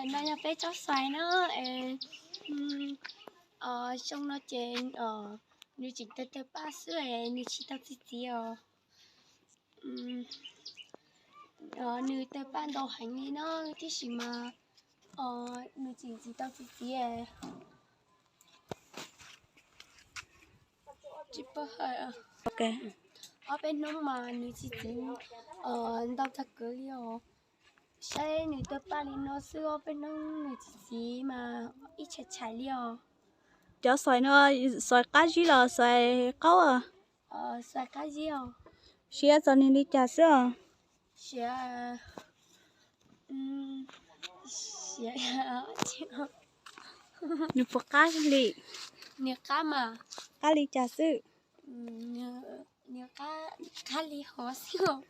No yog peb tsob xais na, xyoo no ces nws tseem tawg tawg paj xwb, nws tsis tau txi txiv os. Nws tawg paj ntau heev li no, tiam sis mas nws tseem tsis tau txi txiv. Tsis paub hais, ob peb hnub mas nws txi txiv ntau tag kawg li os. Saib nws tawg paj li no xwb, ob peb hnub nws txi txiv mas ib tshais tshais li os. Cov xais no, xais qab zib los xais qaub? Xais qab zib os. Siab txog nws li cas xwb os? Siab, siab. Nws puas qab li? Nws qab mas. Qab li cas xwb? Nws qab li hov xwb os.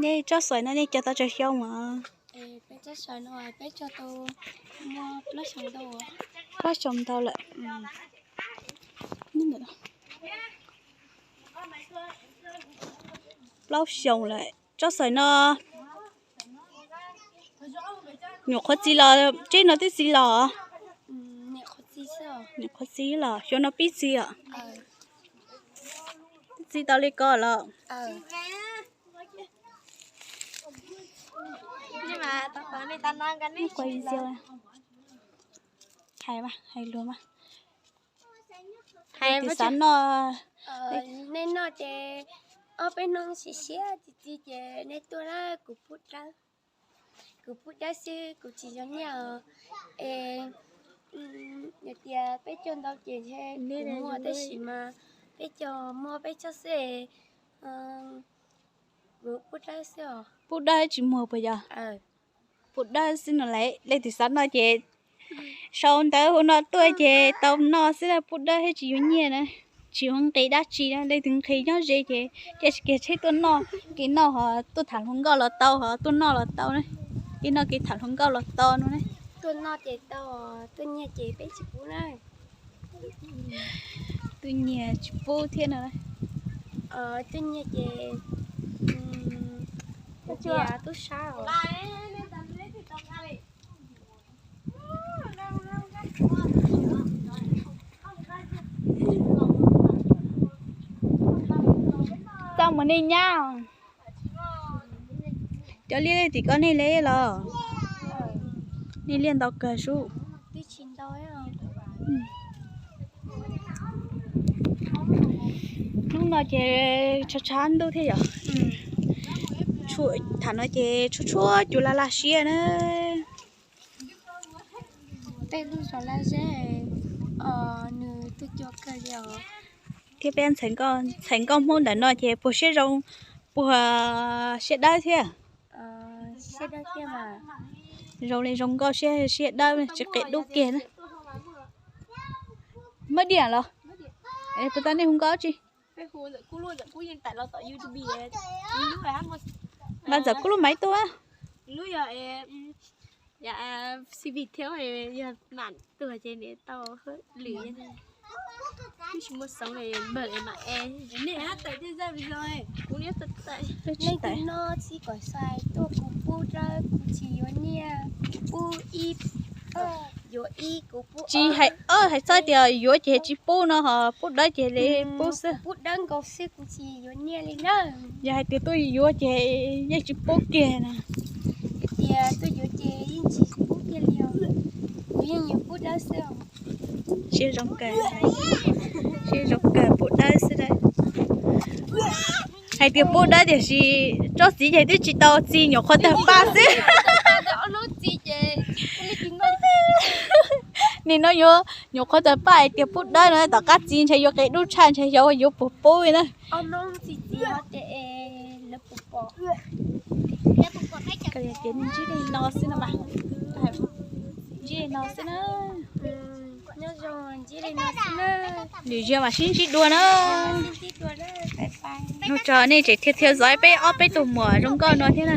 Nej tsob xais no nej cog tau tsawg xyoo os? Peb tsob xais no peb cog tau plaub xyoo ntau lawm. Plaub xyoo lawm. Tsob xais no nyuam qhuav txi los, tseb no twb txi los? Nyuam qhuav txi los, xyoo no pib txi os? Twb txi tau li ko los? Hais, hais lus mas. Hais tias xav noj. Nej noj ces ob peb hnub siav siav txi txiv ces nej tuaj na, kuv pub dawb. Kuv pub dawb xwb, kuv tsis yuav nyiaj os. Es yog tias peb cog ntau ces ntshe kuv muag, tab sis mas peb cog muaj peb tsob xwb es kuv pub dawb xwb os. Pub dawb tsis muag puas yog? Pub dawb xwb no lauj. Leej twg xav noj ces sau ntawv hu no tuaj ces tau noj xwb, pub dawb thiab tsis yuav nyiaj na. Tsis ua nqi dab tsi na, leej twg nqhis nyob ze ces cia tsis kiag tsheb tuaj noj, kev noj ho tuaj tham hluas nkauj los tau, ho tuaj noj los tau na. Kev noj kev tham hluas nkauj los tau no na. Tuaj noj ces tau, tuaj nyiag ces peb tsis pub na. Tuaj nyiag tsis pub thiab no. Tuaj nyiag ces tub sab. Txaj muag nej nyab. Cov liaj tim ko nej li los? Nej liaj ntau kawg sub. Hnub no ces tshav tshav ntuj thiab yom. Tham no ces tshuab tshuab cua laj laj siab na. Tej lub zos laj zeb, nws tuaj cua kawg li os. Thiab peb ntxhais nkauj Hmoob ntawm no ces puas siab zoo, puas siab dawb thiab? Zoo li zoo nkauj siab siab dawb tsis qis dub kiag na. Mab diam los? Puas tau nej hu nkauj tsi? Ntxawm kub lub maiv tuaj. Leej twg noj txij kom xais tuaj, kuv pub dawb, kuv tsis yuav nyiaj, kuv pub ib, yuav ib, kuv pub. Tsis hais, hais txog tias yuav ces tsis pub no ho pub dawb ces li pub xwb. Pub dawb nkaus xwb, kuv tsis yuav nyiaj li na. Yog hais tias tuaj yuav ces yeej tsis pub kiag na. Hais tias tuaj yuav ces yeej tsis pub kiag li os. Kuv yeej yuav pub dawb xwb os. Siab zoo kawg, siab zoo kawg pub dawb xwb na. Hais tias pub dawb tiam sis tsob txiv ces twb tsis tau txi, nyuam qhuav tawg paj xwb. Nim no yuav nyuam qhuav tawg paj hais tias pub dawb no, tom qab txi ntshe yuav qis dub tshaj, ntshe xyov yuav puas pub li na. Ntsib li no xwb na. Ntsib li no xwb na. Lwm zaug mas sib ntsib dua na. Hnub no nej tseem thiaj thiaj zov peb ob peb tug muam zoo nkauj no thiab na.